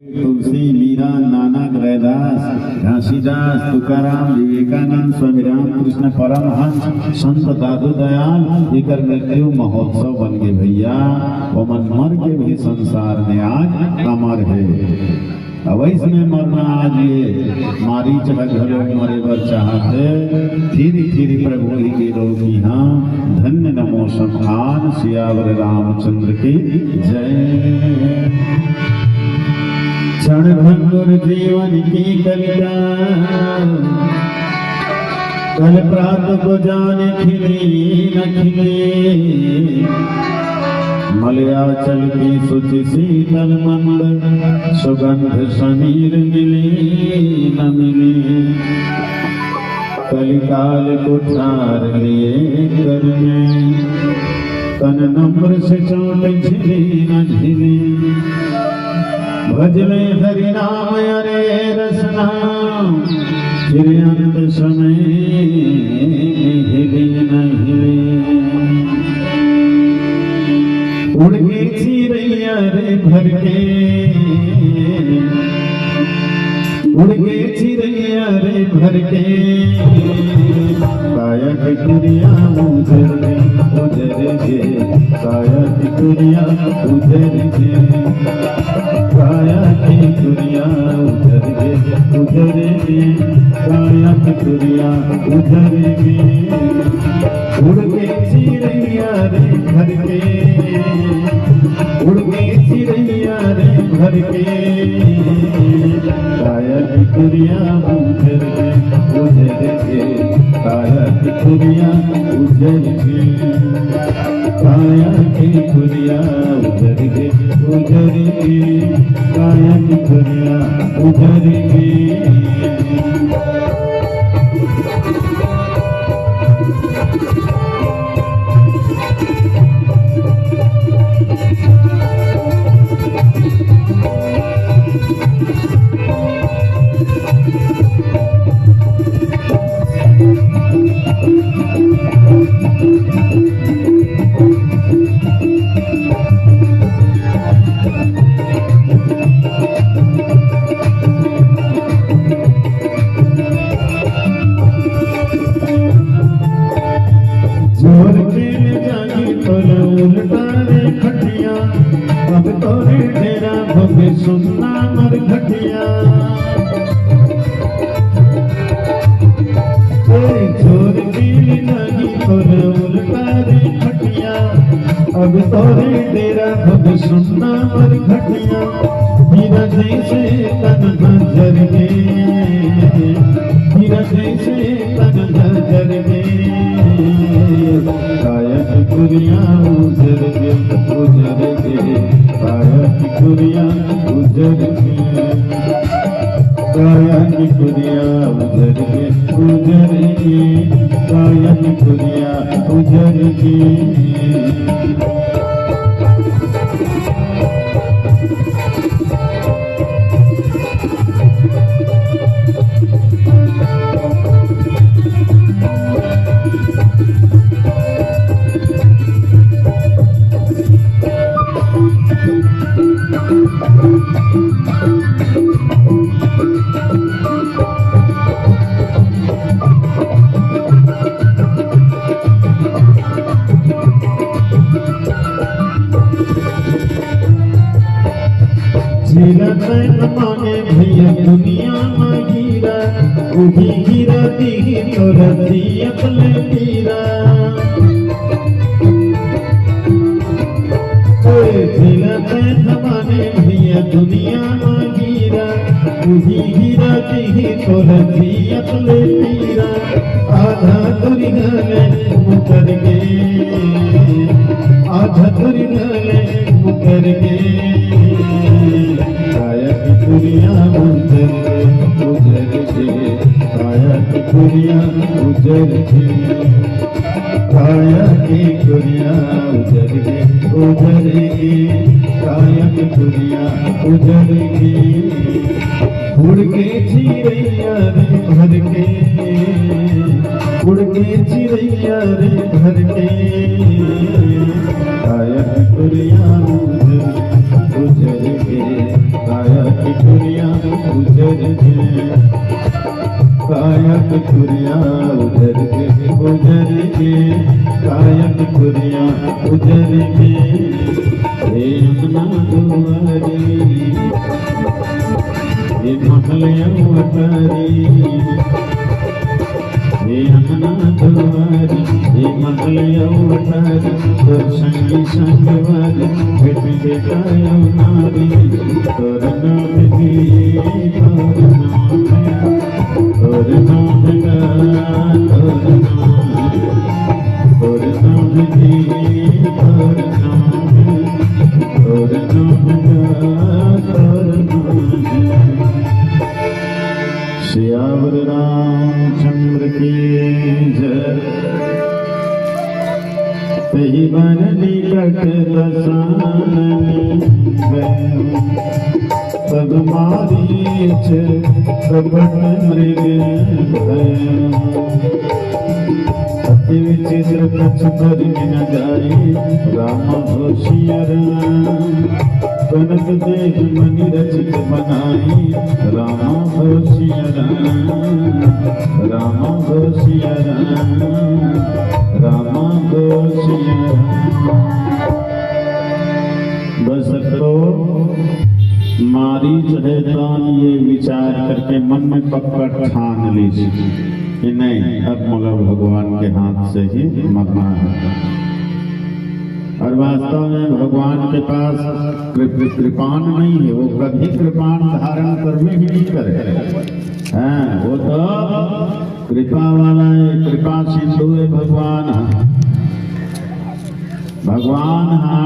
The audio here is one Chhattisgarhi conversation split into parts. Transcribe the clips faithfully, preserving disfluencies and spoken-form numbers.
तुलसी, मीरा, नानक, रैदास, घासीदास, तुकाराम, विवेकानंद, स्वामी रामकृष्ण परमहंस, संत दादू दयाल, एकर मृत्यु महोत्सव बन गे भैया। ओमन मर के भी संसार में आज अमर हे। अब अइसने मरना आज ये मारीच ह घलो मरे बर चाहत हे। फिर, फिर प्रभु ही के लोग यहाँ धन्य नमो संस्थान सियावर रामचंद्र की जय। क्षण भंगुर जीवन की कलिका, कल प्रात को जाने खिले न खिले। मलयाचल की शुचि शीतल मंद, सुगंध समीर मिले न मिले। कलिकाल को ठार लिए कर में, तन नम्र से चोट झिले न झिले। भजले हरि नाम अरे रसना, फिर अंत समय में हिले न हिले। उड़ गे चिरैया रे भर के, उड़ गे चिरैया रे भर के, काया के कुरिया उजर गे, उजर गे, काया के कुरिया उजर गे, काया के कुरिया उजर गे, उजर गे, काया के कुरिया उजर गे। उड़ गे चिरैया रे भर के, उड़ गे चिरैया रे भर के, काया के कुरिया उजर गे, उजर गे, काया के कुरिया उजर गे, काया के कुरिया उजर गे, उजर गे, काया के कुरिया उजर गे। जोर के ले जागी तोर उल्टा रे खटिया, अब तोरे डेरा भोगे सुन्ना मर घटिया। ए, जोर के ले जागी तोर उल्टा रे खटिया, अब तोरे डेरा भोगे सुन्ना मर घटिया। हीरा जैसे तन जर गे, हीरा जैसे तन जर गे, काया के कुरिया उजर गे, उजर गे, काया के कुरिया उजर गे, काया के कुरिया उजर गे, उजर गे, काया के कुरिया उजर गे। जेला तैं माने भैया दुनिया म हीरा, उही हीरा दिही तोर जियत ले पीरा। ए, जेला तैं माने भैया दुनिया म हीरा, उही हीरा दिही तोर जियत ले पीरा। आधा तुरी गले मुकर गे, आधा तुरी गले मुकर गे, काया के कुरिया उजर गे, उजर गे, काया के कुरिया उजर गे, काया के कुरिया उजर गे, उजर गे, काया के कुरिया उजर गे। उड़ गे चिरैया रे भर के, उड़ गे चिरैया रे भर के, काया के कुरिया उजर, उजर गे, काया के कुरिया उजर के, काया के कुरिया उजर के, उजर के, काया के कुरिया उजर के। हे अंगना दुआरी, हे महल अटारी, हे अंगना दुआरी, हे महल अटारी, तोर संगी संगवारी, बेटी बेटा अउ नारी, तोर नाम जी, तोर नाम, तोर नाम बेटा, तोर नाम, तोर नाम जी, तोर नाम, तोर नाम बेटा, तोर नाम। सियावर रामचंद्र की जय। तही बर निकट दसानन गयो, तब मारीच कपट मृग भयो। अति विचित्र कछु कर न जाई, राम होशियार। कनक देह मणि रचित बनाई, रामा होशियार, रामा होशियार, रामा होशियार। बस अब तो मारीच हे तान ये विचार करके मन में पक्का ठान लीस कि नहीं, अब मोला भगवान के हाथ से ही मरना है। और वास्तव में भगवान के पास कृप-, कृपाण नहीं है, वो कभी कृपाण धारण करबे भी नहीं करे। हाँ, वो तो कृपा वाला है, कृपा सिंधु है भगवान। भगवान हा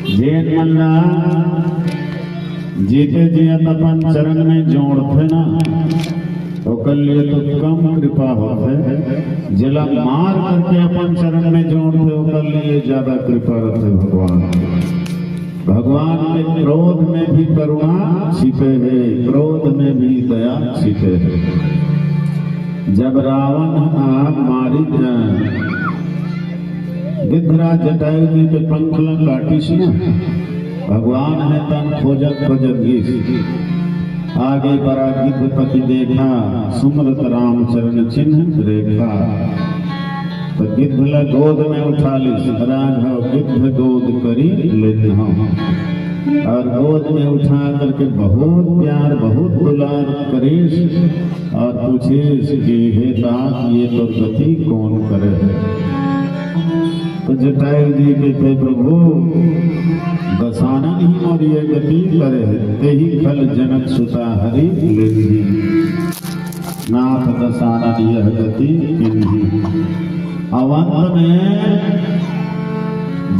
जेन मन ला जीते जियत अपन चरण में जोड़थे ना, ओकर लिए तो कम कृपा होथे। जेला मार करके अपन चरण में जोड़थे, ओकर लिए ज्यादा कृपा रथे भगवान। भगवान के क्रोध में भी करुणा छिपे हे, क्रोध में भी दया छिपे हे। जब रावण हा मारी, गिद्धराज जटायु जी के पंख ला काटिस न, भगवान हे तन खोजत खोजत गिस। आगे परा गिद्ध पति देखा, सुमरत राम चरण चिन्ह रेखा। तो गिद्ध ला गोद में उठा लिस, राघव गिद्ध गोद करि लेत हँव। और गोद में उठा करके बहुत प्यार, बहुत दुलार करिस। और पूछिस कि हे तात, ये तोर गति कोन करे हे? तो जटायु जी कहिथे, प्रभु, दसानन ही मोर ये गति करे हे, तेहि खल जनक सुता हरि लेन्ही। नाथ दसानन यह गति किन्ही। अब अंत में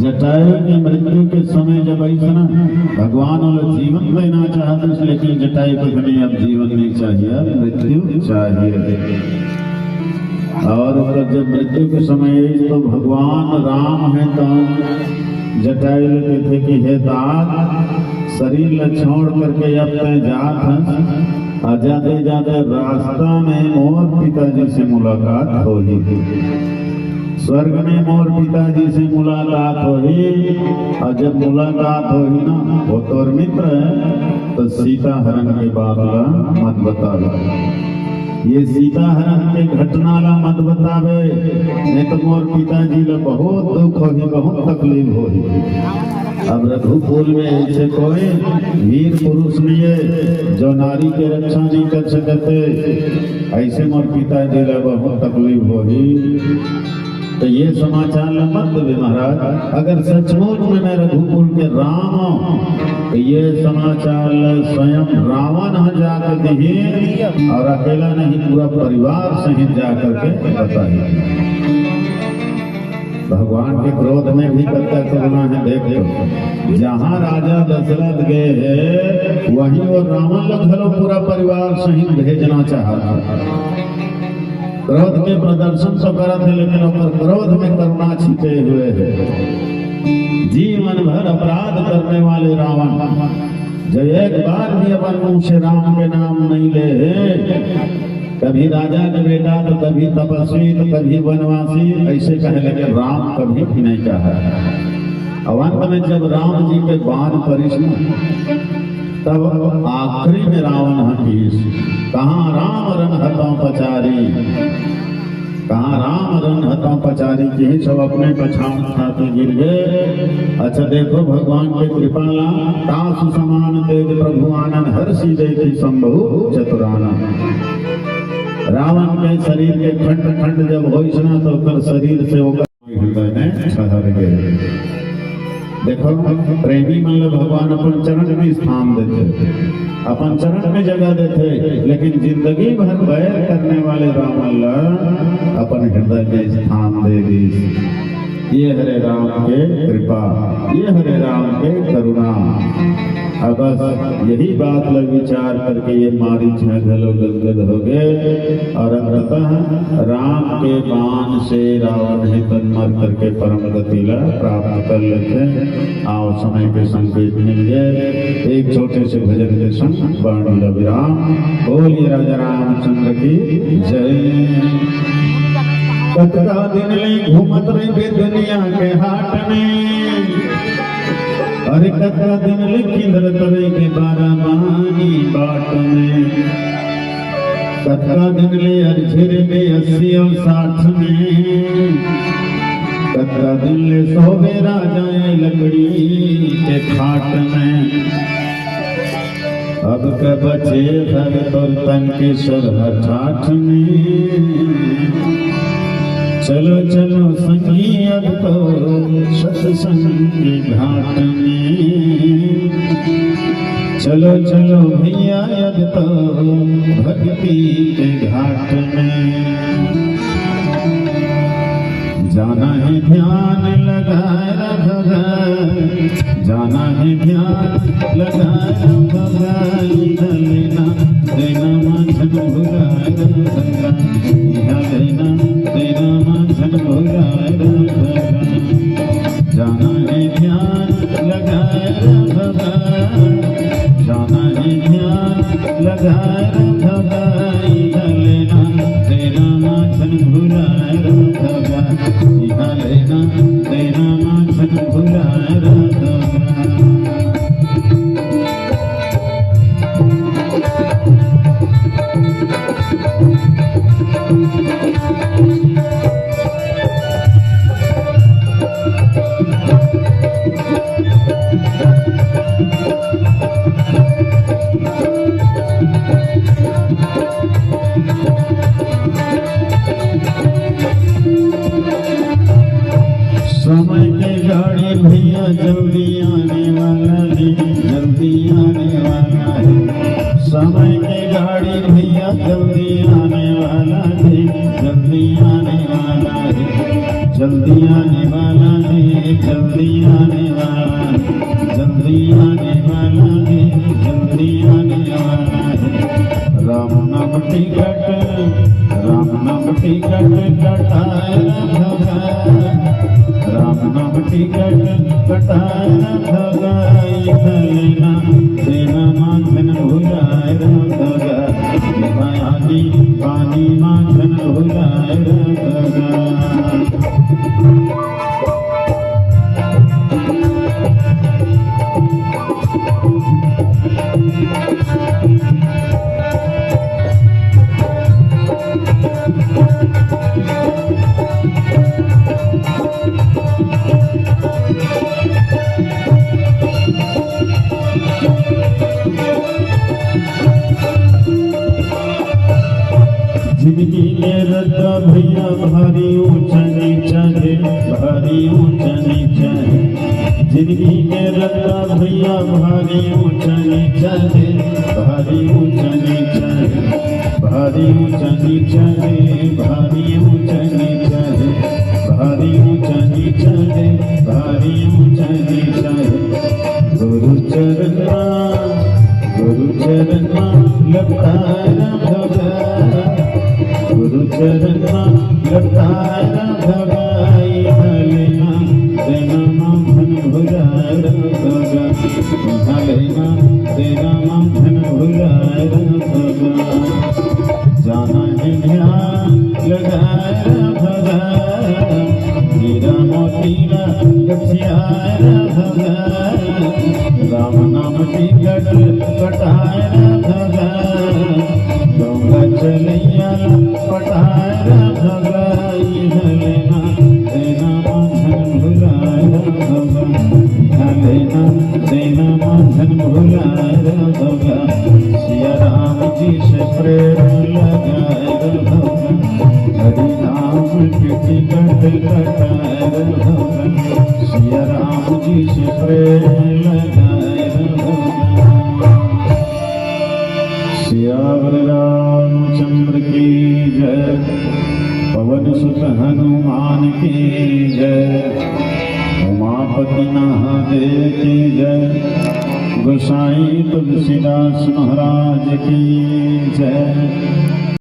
जटायु के मृत्यु के समय जब अइस ना, भगवान ओला जीवन देना चाहत रहिस, लेकिन जटायु के कहे, अब जीवन नहीं चाहिए, अब मृत्यु चाहिए। और ओकर जब मृत्यु के समय अइस तो भगवान राम हे तो जटायु ले कहिथे कि हे तात, शरीर ला छोड़ करके अब तैं जात हस, आ जाते जाते रास्ता में मोर पिताजी से मुलाकात होही। स्वर्ग में मोर पिताजी से मुलाकात होही, और जब मुलाकात होही ना, वो तोर मित्र हे, तो सीता हरण के बात ला मत बतावे। ये सीता हरण के घटना ला मत बतावे, नहीं तो मोर पिताजी ला बहुत दुख होही, बहुत तकलीफ होही। अब रघुकुल में ऐसे कोई वीर पुरुष नहीं है जो नारी के रक्षा नहीं कर सकते। ऐसे मोर पिताजी ला बहुत तकलीफ होही। तो ये समाचार ला मत देवे महाराज। अगर सचमुच में मैं रघुकुल के राम हूँ, तो ये समाचार ला स्वयं रावण ह जाके दिही, और अकेला नहीं, पूरा परिवार सहित जा करके बताही। भगवान के क्रोध में भी कत्ता करुणा हे, देख लो। जहाँ राजा दशरथ गए हे, वहीं वो रावण ला घलो पूरा परिवार सहित भेजना चाहत हे। क्रोध के प्रदर्शन तो करत हे, लेकिन ओकर क्रोध में करुणा छिपे हुए हे। जीवन भर अपराध करने वाले रावण, जो एक बार भी अपन मुंह से राम के नाम नहीं ले हे, कभी राजा के बेटा तो कभी तपस्वी तो कभी वनवासी, ऐसे कहे, लेकिन राम कभी भी नहीं कहा। अब अंत में जब राम जी के बाण परिस ना, तब आखिरी में रावण ह किहिस, "कहाँ राम रंग हतों पचारी, कहाँ राम रंग हतों पचारी," किहिस, सब अपने पछाड़ खा के गिर गए। अच्छा देखो भगवान के कृपा ला, "तासु समान तेज प्रभु आनन, हरषि देखि शंभु चतुरानन।" रावण के शरीर के खंड खंड जब होइस ना, तो ओकर शरीर से ओकर हृदय में ठहर गए। देखो, प्रेमी मन ल भगवान अपन चरण में स्थान देथे, अपन चरण में जगह देथे, लेकिन जिंदगी भर बैर करने वाले रावण ल अपन हृदय में स्थान दे दीस। ये हरे राम के कृपा, ये हरे राम के करुणा। अब बस यही बात ल विचार करके ये मारीच ह घलो गदगद हो गए और अंततः राम के बाण से रावण ही तन मर करके परम गति ला प्राप्त कर लेथे। आओ, समय के संकेत मिल गए, एक छोटे से भजन के संग वाणी ला विराम। बोलिए राजा रामचंद्र की जय। कतका दिन ले घूमत रहिबे दुनिया के हाट में, अरे कतका दिन ले किंदरत रहिबे बारा बानी बाट में। कतका दिन ले अरझिरबे अस्सी अउ साठ में, कतका दिन ले सोबे राजा ए लकड़ी के खाट में। अब का बचे हर तोर तन के सरहा ठाठ में। चलो चलो संगी अब तो सत्संग के घाट में। चलो चलो भैया अब तो भक्ति के घाट में। जाना है ध्यान लगाए रखगा, जाना है ध्यान लगाए रखगा, इहाँ लेना देना मा झन भुलाए रखगा, इहाँ लेना देना मा झन भुलाए रखगा। जाना है ध्यान लगाए रखगा, जाना है ध्यान लगाए रखगा, इहाँ लेना देना मा झन भुलाए रखगा, इहाँ लेना देना मा झन भुलाए रखगा। समय के गाड़ी भैया जल्दी आने वाला है, जल्दी आने वाला है। समय के गाड़ी भैया जल्दी आने वाला है, जल्दी आने वाला है, जल्दी आने वाला है, जल्दी आने वाला है, जल्दी आने वाला है, जल्दी आने वाला है। राम नाम टिकट, राम नाम टिकट कटाए रखगा, राम नाम टिकट कटाए रखगा, इहाँ लेना देना मा झन भुलाए रखगा, इहाँ आगी पानी मा झन भुलाए रखगा। जिंदगी के रद्दा भैया भारी ऊंचा नीचा हे, भारी ऊंचा नीचा हे। जिंदगी के रद्दा भैया भारी ऊंचा नीचा हे, भारी ऊंचा नीचा हे, भारी ऊंचा नीचा हे, भारी ऊंचा नीचा हे, भारी ऊंचा नीचा हे, भारी ऊंचा नीचा हे। गुरु चरण मा, गुरु चरण मा लपटाए रखगा, गुरु चरण मा लपटाए रखगा, इहाँ लेना देना मा झन भुलाए रखगा, इहाँ लेना देना मा झन भुलाए रखगा। जाना है ध्यान लगाए रखगा, हीरा मोती ला गठियाए रखगा, राम नाम टिकट देना देना मांझन भुला रहा होगा, सिया राम जी से प्रेम लगा रहा होगा, हरि नाम के टिकट कटा रहा होगा, सिया राम जी से प्रेम लगा रहा होगा। सियावर रामचंद्र की जय, पवन सुत हनुमान की जय, उमापति महादेव की जय, गोसाई तुलसीदास महाराज की जय।